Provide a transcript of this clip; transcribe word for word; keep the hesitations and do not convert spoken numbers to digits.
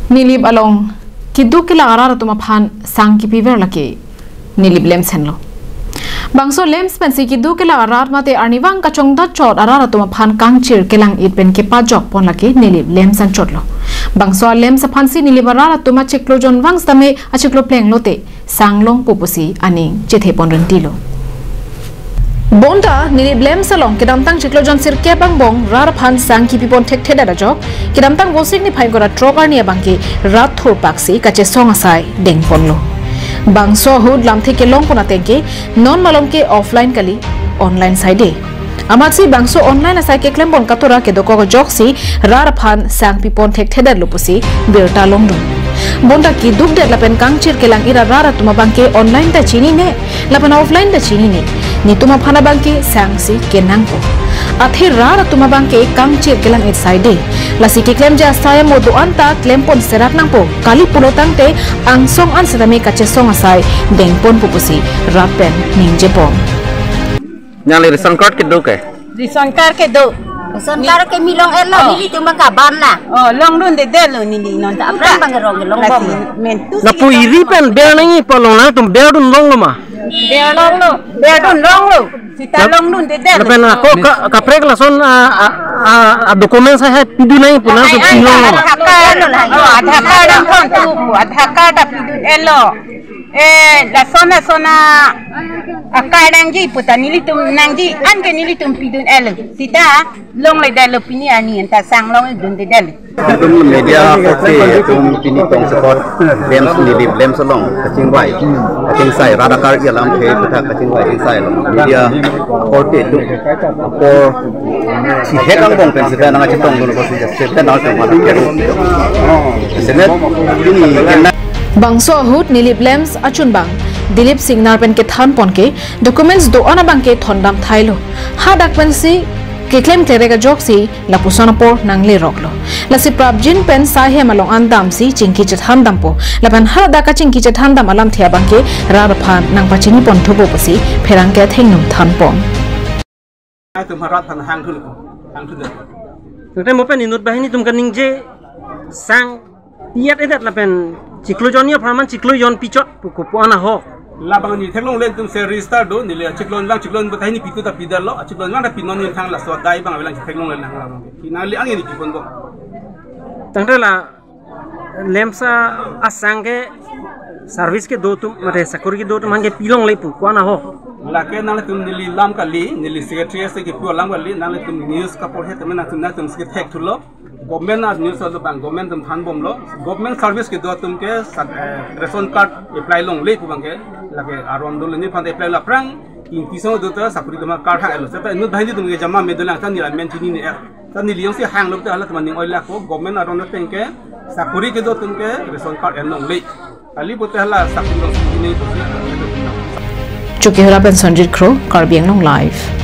Nilip along keduk kelak arat atum aphan sang kipiver lake Nilip LAMPS henlo. Bangso LAMPS pensi keduk kelak arat mate arnivang kachongdat chot arat atum aphan kangchir kelang-it pen kepajok pon lake Nilip LAMPS anchotlo. Bangso a-LAMPS aphansi Nilip arat atum achiklo jonvang sitame achiklo plenglote sang longpo pusi aning chethe pon rentilo. Bonta Nilip LAMPS along kedamtang chiklo jon sirkep angbong rat aphan sang kipipon thekthedet ajok, kedamtang Vosik niphai ingkoi ra throk arni abangke rat thurpaksi kachesong asai dengponlo. Bangso ahut lamthe kelongpon atengke non malomke offline kali, online saide. Amatsi bangso online asai keklempon katora kedokok ajoksi rat aphan sang pipon thekthedetlo pusi birta longdun. Bonta kedukdet lapen kangchir kelang-it arat atum abangke online ta chinine, lapen offline ta chinine. Netum aphan abangke sangsi kenangpo. Athe rat atum abangke kangchir kelang-it saide. Lasi keklemji asai amo do-an ta klempon serak nangpo. Kali pulo tangte angsong an sitame kachesong asai dengponpo pusi rat pen ningjepon. Nangli ration card kedo ke? Ration card kedo. Ration card ke milong elo. Oh. Nelitum abang kaban na. Oh, longdundedetlo neli non ta. Aphrang abang rong longbom. Lasi mentu lapu iri pen ber nangji pu along nangtum berdun longlo ma? Ber longlo. Berdun longlo. Sita lap-, longdundedetlo. Lapen ako ka-, kaprek lason a, a, a, a documents hai pidun nangji pu nangtum pilonglo ma? Aadhaar card, oh, Aadhaar card angkon tu, Aadhaar card ta pidun-etlo. Eh, lason lason a, a-card nangji puta nelitum nangji, anke nelitum pidun-etlo. Sita longledetlo pini arni anta sang longdundedetlo. Itum media korte atum pini tong sekot LAMPS, Nilip LAMPS along kachingvai kachingsai rat akar alamthe puthot kachingvai chingsai along media korte atum apor chihek angbong pen sita nangchetongdun apor sita nangchetong mana. Senet ini kena. Bangso ahut Nilip LAMPS achunbang Dilip Singnar pen kethanpon ke documents do-an abangke thondam thailo. Hadak pensi keklem klerek ajoksi lapuson apor nangleroklo. Lasi prapjin pen saihem along an damsi chingki chethan dampo. Lapen hadak kachingki chethan dam alamthe abangke rat aphan nangpachini pon thupo pusi pherangke athengno thanpon. Itum rat aphan hangthunpo, hangthunpo. Tangte mo pen inut banghini atum kaningje sang iyat edet lapen chiklo jon ni apharman chiklo jon pichot pu kopu-an ahok. Labang neli theklongle, itum se register do, neli chiklo lang chiklo pu tahini pitu ta pidetlo, chiklo lang ta pinon ni thang laso adai abang avelang theklongle nang labang. Kinali ang ini piponbom. Tangte la LAMPS asang ke service kedo atum mate sakori kedo atum aphan ke pilongle pu ko-an ahok. Lake nanglitum neli lam kali, neli secretary ase kepu alam kali, nanglitum news kaporhe tame nangtum nangtum si thek thulo. Government a news alo bang, government atum thanbomlo. Government service kedo atum ke sa-, eh, ration card apply longle pu abangke, lake aron dolo, neli aphan apply lo aphrang, ingti song do ta sakori do ma card hang-etlo. Seta inut banghini atum ke jama medolang ta neli amen chinine-er. Ta neli jongsi hanglo te hala teman ning oilako, government aron ateng ke sakori kedo atum ke ration card en longle. Kali pute hala sakori dong sakori nangji pute. Chokihola pen Sanjit Kro, Karbi Anglong Live.